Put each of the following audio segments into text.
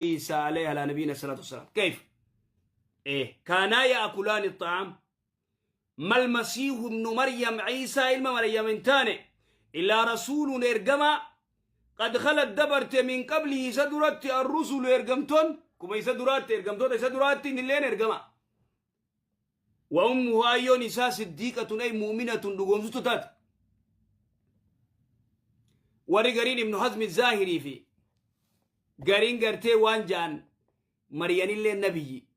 عيسى عليه على نبينا الصلاة والسلام. كيف؟ إيه كانا يأكلان الطعام. ما المسيح ابن مريم، عيسى ilma مريم hin taane، إلا رسول ergamaa، قد خلت dabarte، من قبله isa duratti، الرسل ergamtoon. Kuma isa duraatti ergamtoota isa duraatti illeen ergama. وأمه aayyoon isaa صديقة أي مؤمنة dhugoomsitu taate. Warri gariin Ibnu Hazmi Zaahirii fi gariin gartee waan ja'an, Maryanillee nabiyyi,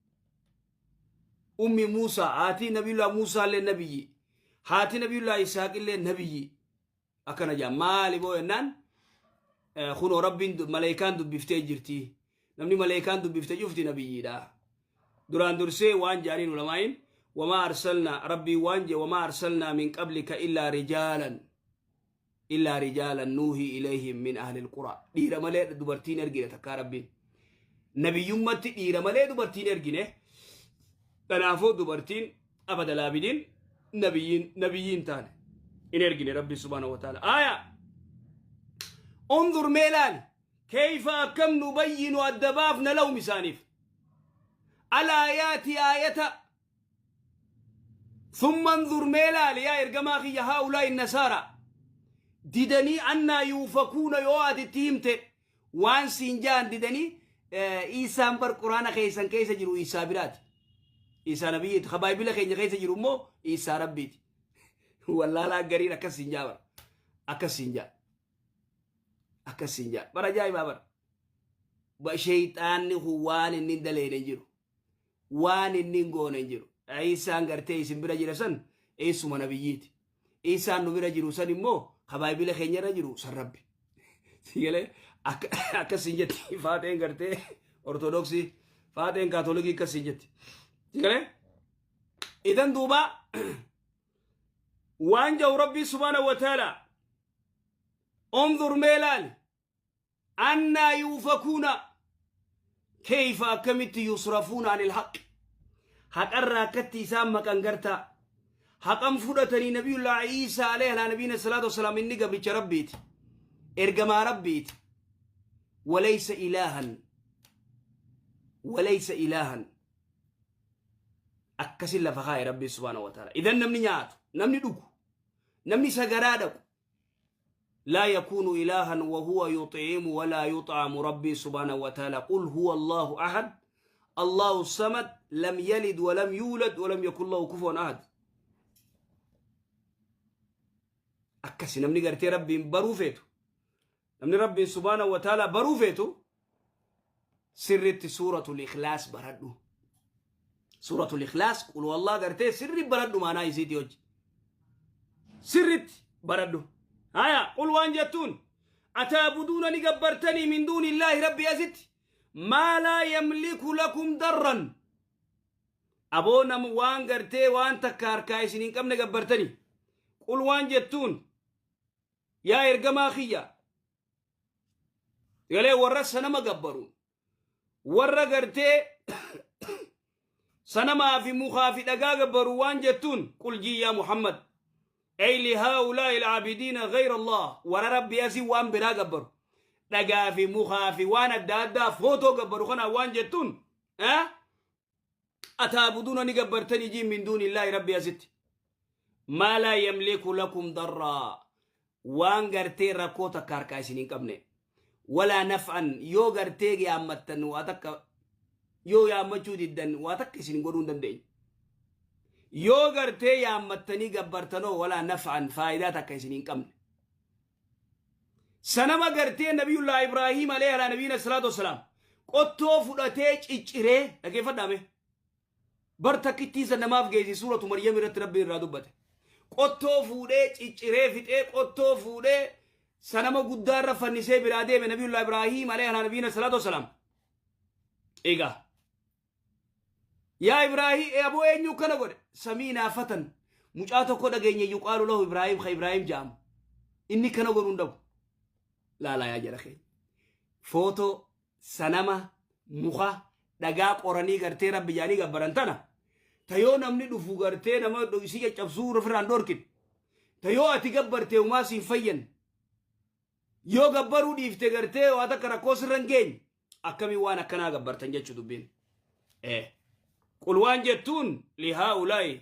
ummi Muusaa, haatii Nabiyullah Muusaa illee nabiyyi, haati Nabiyullah Isaaq illee nabiyyi akkana ja'an. Maali boo jennaan, kunoo Rabbiin maleekaan dubbiftee jirti, namni maleekaan dubbifte cufti nabiyyiidha. Duraan dursee waan ja'aniin ulamaayin, وما أرسلنا rabbii waan je، وما أرسلنا من قبلك إلا رجالا نوحي إليهم من أهل القرى. Dhiira malee dubartiin ergine takkaa Rabbiin nabiyyummatti dhiira malee dubartiin ergine. Kanaafuu dubartiin abada laabidiin nabiyyiin taane in ergine Rabbi سبحانه وتعالى. Aya انظر mee laali، كيف akkam، نبين adda baafna، لهم isaaniif، الآيات aayata. ثم انظر mee laali yaa ergamaa kiyya، هؤلاء النصارى didanii، أنى يؤفكون yoo ati itti himte waan siin jaan didanii, Iisaan bar Quraana keessan keessa jiru Iisaa biraati. Iisaa nabiyyiiti. Ka Baayibila keenya keessa jiru immoo Iisaa Rabbiiti. Wallaalaa gariin akkas siin jaa bara. Akkas siin jaa. Akkas siin jaa. Bara ajaa'ibaa bara. Sheeyxaanni kun waan inni hin daleene hin jiru. Waan inni hin goone hin jiru. Iisaan gartee isin bira jira san eessuma nabiyyiiti. Iisaan nu bira jiru san immoo ka Baayibila keenya irra jiru san Rabbi. Sigalee akkas siin jetti faaxeen gartee Ortodoksii, faaxeen Kaatolikii akkas siin jetti. Sigalee idan duuba waan jau Rabbii سبحانه وتعالى انظر mee laali، أنى يؤفكون كيف akkamitti، يصرفون عن الحق haqarraa akkatti isaan maqan gartaa haqan fudhatanii. Nabiyullah Iisaa عليه على نبينا الصلاة والسلام inni gabricha Rabbiiti, ergamaa Rabbiiti. وليس إلها، وليس إلها akkasin lafa kaa'e Rabbii سبحانه وتعالى. Idan namni nyaatu, namni dhugu, namni sagaraa dhaqu لا يكون إلها وهو يطعم ولا يطعم. ربي سبحانه وتعالى قل هو الله أحد الله الصمد لم يلد ولم يولد ولم يكن له كفوا أحد. Akkasi namni gartee Rabbiin baruu feetu, namni Rabbiin سبحانه وتعالى baruu feetu, sirritti Suuratul Ikhlaas baradhu. Suuratul Ikhlaas, قل هو الله gartee sirri baradhu, maanaa isiiti hojii sirritti baradhu. Haya, قل waan jettuun، أتعبدون ni gabbartanii، من دون الله Rabbi asitti، ما لا يملك لكم ضرا. Aboo nam waan gartee waan takka harkaa isin hin qabne gabbartanii? قل waan jettuun yaa ergamaa kiyya, galee warra sanama gabbaruun, warra gartee sanamaa fi mukaa fi dhagaa gabbaru waan jettuun، قل jii يا محمد، أي لهؤلاء العابدين غير الله, warra Rabbi asii waan biraa gabbaru, dhagaa fi mukaa fi waan adda addaa footoo gabbaru kana waan jettuun, أتعبدون ni gabbartanii jiin، من دون الله Rabbi asitti، ما لا يملك لكم ضرا waan gartee rakkoo takka harkaa isin hin qabne، ولا نفعا yoo gartee yaammattan waa takka, yoo yaammachuu diddan waa takka isin godhuu hin dandeenye. Yoo gartee yaammattanii gabbartanoo, ولا نفعا faayidaa takka isin hin qabne. Sanama gartee Nabiyullah Ibraahim عليه على نبينا الصلاة والسلام qottoo fudhatee cicciree, dhageeffadhaame bar, takkittii san namaaf geessi. Suuratu Maryam irratti Rabbiin irraa dubbate. Qottoo fuudhee cicciree fixee, qottoo fuudhee sanama guddaa irra fannisee biraa deeme Nabiyullah Ibraahim عليه على نبينا الصلاة والسلام. Egaa yaa Ibraahim, aboo eenyu kana godhe? سمعنا فتى mucaa tokko dhageenye، يقال له إبراهيم ka Ibraahim jedhamu, inni kana godhuu hin dhabu. Laalaa yaa jara keenya, footoo, sanama, muka, dhagaa qoranii gartee Rabbi jaanii gabbaran tana, tayoo namni dhufu gartee nama isii caccabsuu ofirraan dhorkin, tayoo ati gabbartee umaa siin fayyan, yoo gabbaruu dhiifte gartee waa takka rakkoo sirra hin geenye. Akkamii waan akkanaa gabbartan jechuu dubbiin. Qul waan jettuun lihaa'ulaa'i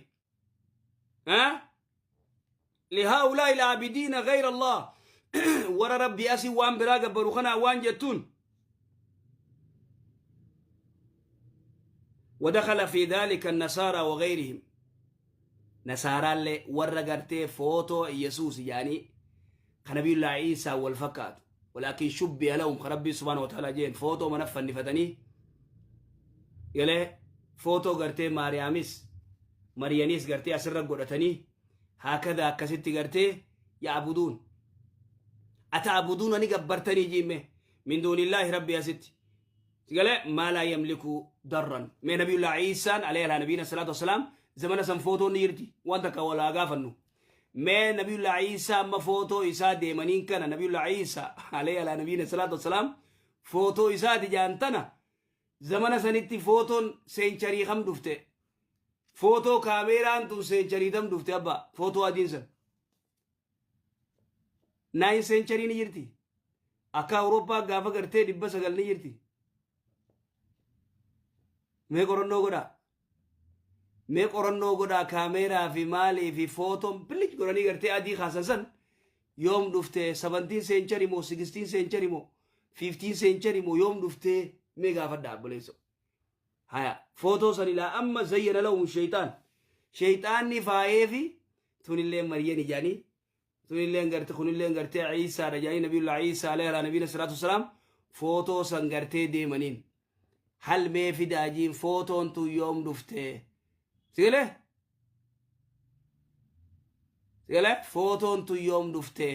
lihaa'ulaa'i laabidiina gayra Allah, warra Rabbii asii waan biraa gabbaru kanaa waan jettuun. ودخل في ذلك النصارى وغيرهم. نصارى اللي ورا غرتي فوتو يسوس يعني نبي الله عيسى والفكات، ولكن شبه لهم. ربي سبحانه وتعالى جين فوتو منفن نفتني يله فوتو غرتي مارياميس مريانيس غرتي أسر قدتني هكذا كست غرتي يعبدون. أتعبدون نقبرتني جيمه من دون الله ربي يا ستي قال ما لا يملك ضرا. من نبي الله عيسى عليه على نبينا الصلاة والسلام زمان سن فوتو نيرتي وانت كولا غافنو ما نبي الله عيسى ما فوتو إسا ديمانين كان نبي الله عيسى عليه على نبينا الصلاة والسلام فوتو إسا دي جانتنا زمان سنتي فوتون century خم دفته، فوتو كاميران تو century دم دفته. أبا فوتو أدينسن 9 century نيرتي. akka Awurooppaa gaafa gartee 900 ni jirti. Mee qorannoo godhaa. Mee qorannoo godhaa, kaameeraa fi maalii fi footoon bilic godhanii gartee adii kaasan san yoom dhufte? 17 century moo 16 century moo 15 century moo yoom dhufte? Mee gaafadhaa obboleessa. Haya, footoo san ilaa amma zayyana lahum shaytaan. Shaytaanni faayee fi tunillee Maryam jedhanii, tunilleen gartee, kunilleen gartee Iisaadha jedhanii, nabiyullah Iisaa alayhi ala nabiyina salaatu wasalaam footoo san gartee deemaniin. Hal mee fidaajiin footoon tun yoom dhufte? Sigalee? Sigalee? Footoon tun yoom dhufte?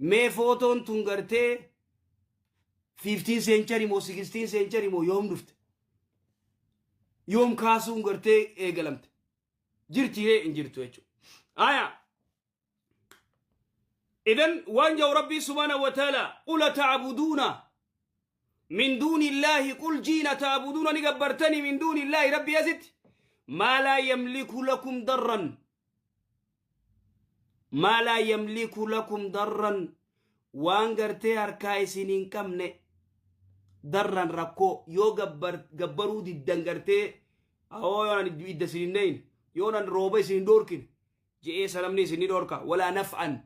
Mee footoon tun gartee 15 century moo 16 century moo yoom dhufte? Yoom kaasuun gartee eegalamte? Jirtiilee hin jirtu jechuudha. Aya. إذن وانجو ربي سبحانه وتعالى قل تعبدون من دون الله، قل جينا تعبدون نقبرتني من دون الله ربي يزد ما لا يملك لكم ضرا، ما لا يملك لكم ضرا، waan gartee harkaa isin hin qabne، ضرا rakkoo yoo gabbaruu diddan gartee awoo yoon idda isin hin dhayin, yoon rooba isin hin dhoorkin je'ee sanamni isin ni dhoorka. ولا نفعا,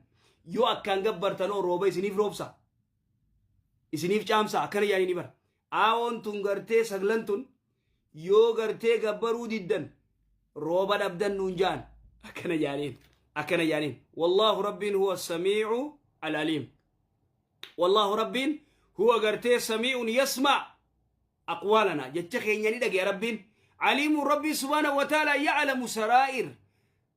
yoo akkaan gabbartanoo rooba isiniif roobsa, isiniif caamsa, akkana yaanii ni bara. Aawoon tun gartee saglan tun yoo gartee gabbaruu diddan rooba dhabdan nuun jaan, akkana jaaniin, akkana jaaniin. والله rabbiin هو السميع العليم. والله rabbiin هو gartee سميع يسمع أقوالنا, jecha keenya ni dhagaya rabbiin. عليم, rabbii سبحانه وتعالى يعلم سرائر,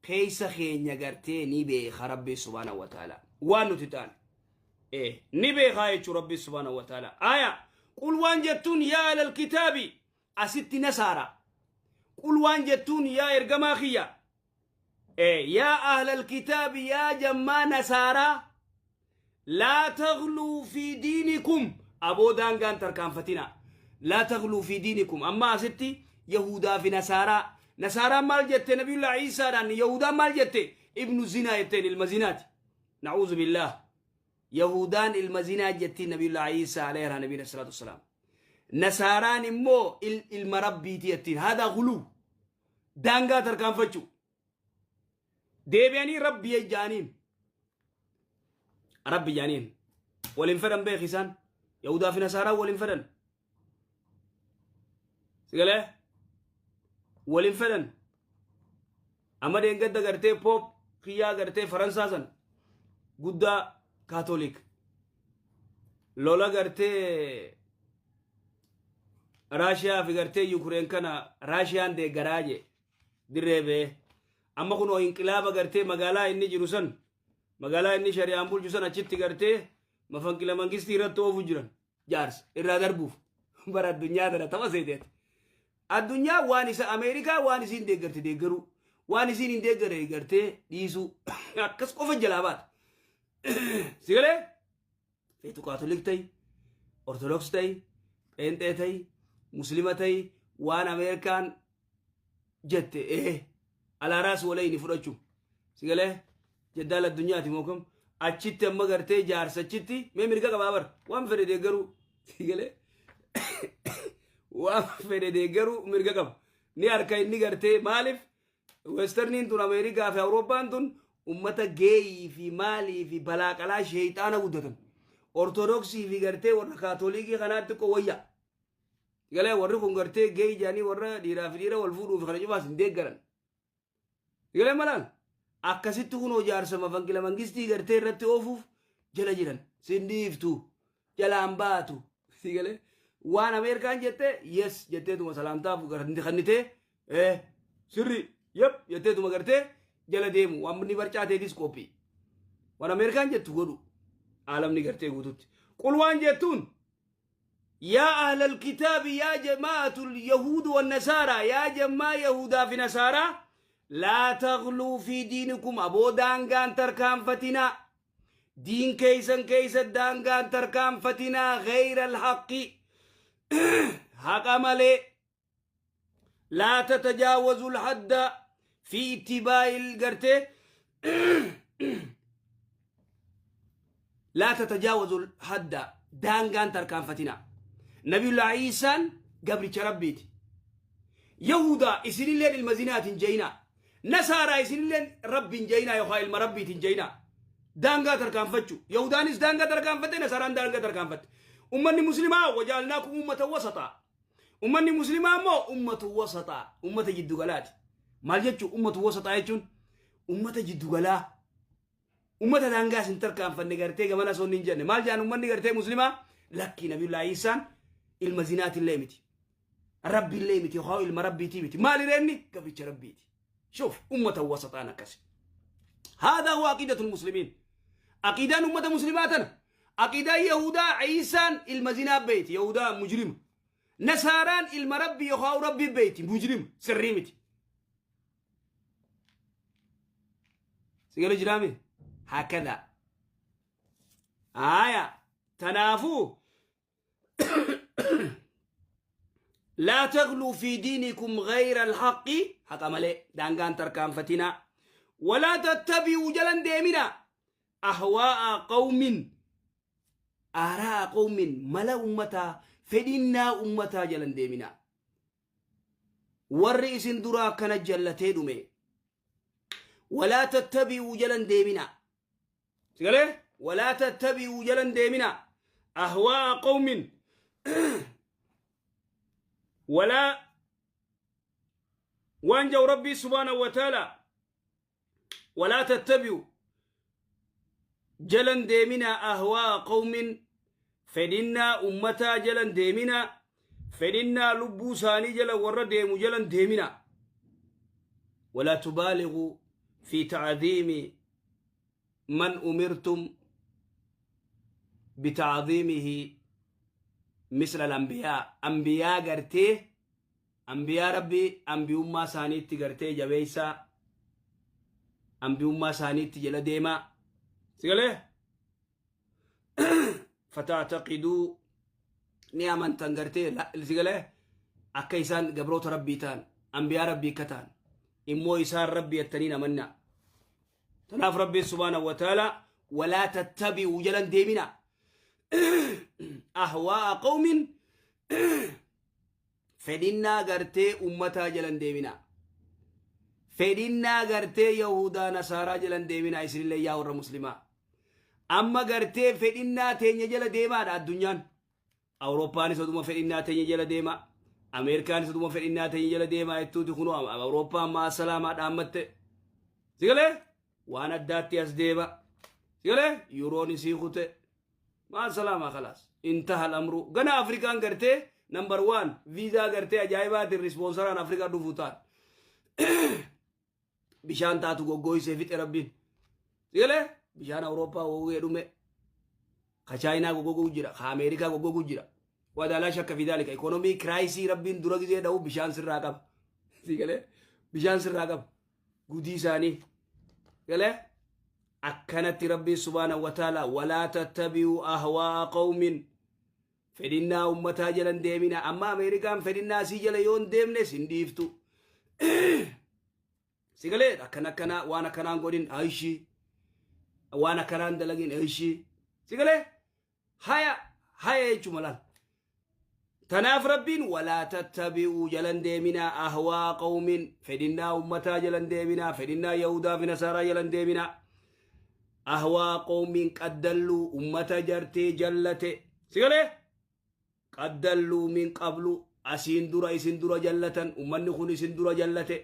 keeysa keenya gartee ni beeka rabbii سبحانه وتعالى, waan nuti ta'an ni beekaa jechuu rabbii سبحانه وتعالى. Aya, قل waan jettuun يا أهل الكتاب, asitti nasaara. قل waan jettuun yaa ergamaa kiyya, يا أهل الكتاب, yaa jammaa nasaaraa, لا تغلوا في دينكم, aboo daangaan tarkaanfatina. لا تغلوا في دينكم. Amma asitti yahudaa fi nasaaraa. Nasaaraan maal jette nabiyullah Iisaadhaan? Yahudaan maal jette? ابن زنا jetteen, ilma zinaati, نعوذ بالله. Yahudaan ilma zinaa jettiin nabiyullah Iisaa عليه نبينا الصلاة والسلام. Nasaaraan immoo ilma rabbiiti jettiin. هذا غلو, daangaa tarkaanfachuu. Deebi'anii rabbi jaaniin, rabbi jaaniin. Waliin fedhan beek isaan, yahudaa fi nasaaraan waliin fedhan. Sigalee waliin fedhan. Amma deengadda gartee pope kiyyaa gartee Faransaa san guddaa Kaatolik lola gartee Raashiyaa fi gartee Yukureen kana Raashiyaan deeggaraa je dirree bee. Amma kunoo inqilaaba gartee magaalaa inni jiru san, magaalaa inni shari'aan bulchu san, achitti gartee መፈንቅለ መንግስት irratti oofu jiran jaarsa irraa darbuuf. Bara addunyaa tana tapha seeteeti. Addunyaa waan isa Ameerikaa waan isiin deeggarte deeggaruu, waan isiin hin deeggarre gartee dhiisuu, akkas qofa jalaa baata. Sigalee feetu Kaatolik ta'i, Ortodoks ta'i, Pheenxee ta'i, Muslima ta'i, waan Ameerikaan jette alaaraas walii ni fudhachuu. Sigalee jeddaal addunyaati mookam achitti amma gartee jaarsa achitti mee mirga qabaa bara waan fedhe deeggaruu. Sigalee Waan fedhe deeggaruu mirga qaba. Ni harka inni gartee maaliif westerniin tun, Ameerikaa fi Awurooppaan tun ummata geeyii fi maalii fi balaaqalaa sheeyxaana guddatan. Ortodoksii fi gartee warra Kaatolikii kanaatti xiqqoo wayya. Galee warri kun gartee geeyii jedhanii warra dhiiraa fi dhiira wal fuudhuu fi kana cufaas hin deeggaran. Galee malaan akkasitti kunoo jaarsa mafanqila mangistii gartee irratti oofuuf jala jiran sin dhiiftu, jalaan baatu. Si galee waan Ameerikaan jette yes jetteetuma salaamtaaf kannitee sirri yep jetteetuma gartee jala deemu, waan inni barcaa ta'eetis qophii. Waan Ameerikaan jettu godhu aalamni gartee guututti. Qul waan jettuun, يا أهل الكتاب، يا جماعة اليهود والنصارى، يا جماعة يهودا في نصارى، لا تغلوا في دينكم. أبو daangaan tarkaanfatinaa diin keessan keessa, daangaan tarkaanfatinaa غير الحق haqa malee. لا تتجاوزوا الحد في اتباع القرتي، لا تتجاوزوا الحد، daangaan tarkaanfatinaa. Nabiyullah Iisaan gabricha Rabbiiti. Yahudaa isinilleen ilma zinaatiin jeyinaa, Nasaaraa isinilleen Rabbiin jeyinaa yookaan ilma Rabbiitiin jeyinaa. Daangaa tarkaanfachuu, Yahudaanis daangaa tarkaanfatte, Nasaaraan daangaa tarkaanfatte. Ummanni Muslimaa وجعلناكم أمة وسطا. Ummanni Muslimaa immoo أمة وسطا, ummata jiddugalaati. Maal jechuu أمة وسطا jechuun? Ummata jiddugalaa, ummata daangaa isin tarkaanfanne gartee gamana osoo hin jenne. Maal jedhan ummanni gartee Muslimaa? Lakkii, Nabiyullaa Iisaan ilma zinaatillee miti, Rabbiillee miti, yookaan ilma Rabbiitii miti. Maali reenni? Gabricha Rabbiiti. شوف, أمة وسطا akkasi. هذا هو عقيدة المسلمين. عقيدان أمة مسلماتنا. عقيدة يهودا عيسان ilma zinaa beeyti, Yahudaa mujrima. Nasaaraan ilma Rabbi yookaan Rabbi beeyti, mujrima, sirrii miti. Sigala jiraame هكذا آية. تنافو لا تغلوا في دينكم غير الحق, haqa malee daangaan tarkaanfatinaa. ولا تتبعوا jalan deeminaa أهواء قوم، آراء قوم, mala ummataa, fedhinnaa ummataa jalan deeminaa. Warri isin duraa akkana jallatee dhume. ولا تتبعوا jalan deeminaa. Sigalee ولا تتبعوا jalan deeminaa أهواء قوم ولا waan jau Rabbii سبحانه وتعالى ولا تتبعوا jalan deeminaa أهواء قوم, fedhinnaa ummataa jalan deeminaa, fedhinnaa lubbuu isaanii jala warra deemu jalan deeminaa. ولا تبالغوا في تعظيم من أمرتم بتعظيمه مثل الأنبياء. أنبياء gartee أنبياء Rabbii ambiyummaa isaaniitti gartee jabeeysaa, ambiyummaa isaaniitti jala deemaa. Sigalee فتعتقدوا ni amantan gartee sigalee akka isaan gabroota Rabbii ta'an, ambiyaa Rabbii akka ta'an immoo isaan Rabbii jettanii amannaa. Tanaaf Rabbiin سبحانه وتعالى ولا تتبعوا jalan deeminaa أهواء قوم, fedhinnaa gartee ummataa jalan deeminaa, fedhinnaa gartee Yahudaa Nasaaraa jalan deeminaa. Isinillee yaa warra Muslimaa, amma gartee fedhinnaa teenya jala deemaadha addunyaan. Awurooppaanis oduma fedhinnaa teenya jala deema, Ameerikaanis oduma fedhinnaa teenya jala deemaa jettuuti. Kunoo Awurooppaan maa salaamaa dhaammatte. Sigalee waan addaatti as deema. Sigalee yuroon isii kute maa salaamaa, خلاص انتهى الأمر. Gana Afrikaan gartee number one viizaa gartee ajaa'ibaatiin rispoonsaraan Afrikaa dhufuu ta'an bishaan taatu goggoysee fixe Rabbiin. Sigalee bishaan Awurooppaa goggogee dhume, ka Chaayinaa goggoguu jira, ka Ameerikaa goggoguu jira. ولا شك في ذلك. Economy crisis Rabbiin dura gizee dha'u bishaan sirraa qaba. Sigalee bishaan sirraa qaba gudii isaanii. Galee akkanatti Rabbiin سبحانه وتعالى ولا تتبعوا أهواء قوم, fedhinnaa ummataa jalan deemina. Amma Ameerikaan fedhinnaa sii jala yoon deemne sin dhiiftu. Sigalee akkana akkana waan akkanaan godhin ayshi, waan akkanaan dalagin ayshi. Sigalee haya haya jechuma laal. Tanaaf Rabbiin walaa tattabi'uu, jalan deeminaa, ahwaa qawmin, fedhinnaa ummataa jalan deeminaa, fedhinnaa Yahudaa fi Nasaaraa jalan deeminaa. Ahwaa qawmin qaddalluu, ummata jartee jallate. Sigalee? Qaddalluu min qablu, asiin dura isin dura jallatan. Ummanni kun isin dura jallate.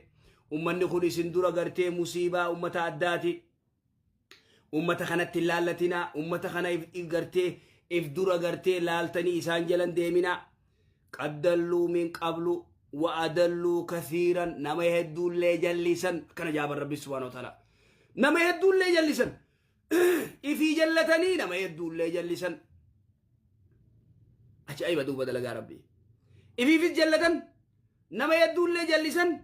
Ummanni kun isin dura gartee musiibaa ummata addaati. Ummata kanatti hin laallatinaa. Ummata kana if gartee if dura gartee laaltanii isaan jalan deeminaa. Qaddalluu min qablu wa adalluu kathiiran, nama hedduullee jallisan. Akkana jaaban Rabbi subhaanahu wa ta'ala. Nama hedduullee jallisan. Ifii jallatanii nama hedduullee jallisan. Ajaa'iba duuba dalagaa Rabbii. Ifiifis jallatan, nama hedduullee jallisan.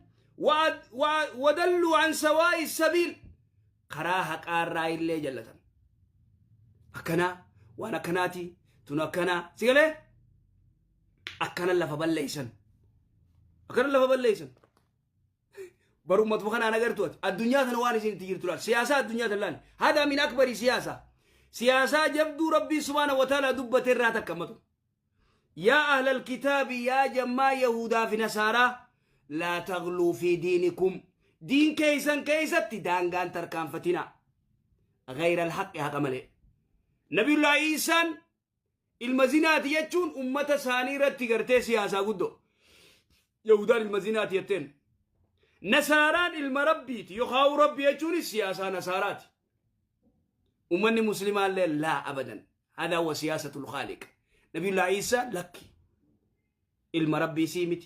Wadalluu an sawaa'i sabiil, karaa haqaarraa illee jallatan. Akkanaa waan akkanaati tun akkanaa si galee akkana lafa balleeysan. Akkana lafa balleeysan. Barummatuma kanaan agartu ati. Addunyaa tana waan isin itti jirtu laal. Siyaasaa addunyaa tana laal. Haadha min akbari siyaasaa. Siyaasaa jabduu Rabbii subhaana wa ta'ala dubbate irraa takka matu. Yaa ahlal kitaabi, yaa jammaa Yahudaa fi Nasaaraa, laa tagluu fi diinikum, diin keeysan keeysatti daangaan tarkaanfatinaa, gayra alhaqi, haqa malee. Nabiyullah Iisaan ilma zinaati jechuun ummata isaanii irratti gartee siyaasaa guddoo. Yahudaan ilma zinaati jetteen. Nasaaraan ilma Rabbiiti yookaan Rabbi jechuunis siyaasaa Nasaaraati. Ummanni Muslimaallee laa abadan. Hadaa wa siyaasatul khaaliq. Nabiyullah Iisaa lakki. Ilma Rabbii sii miti.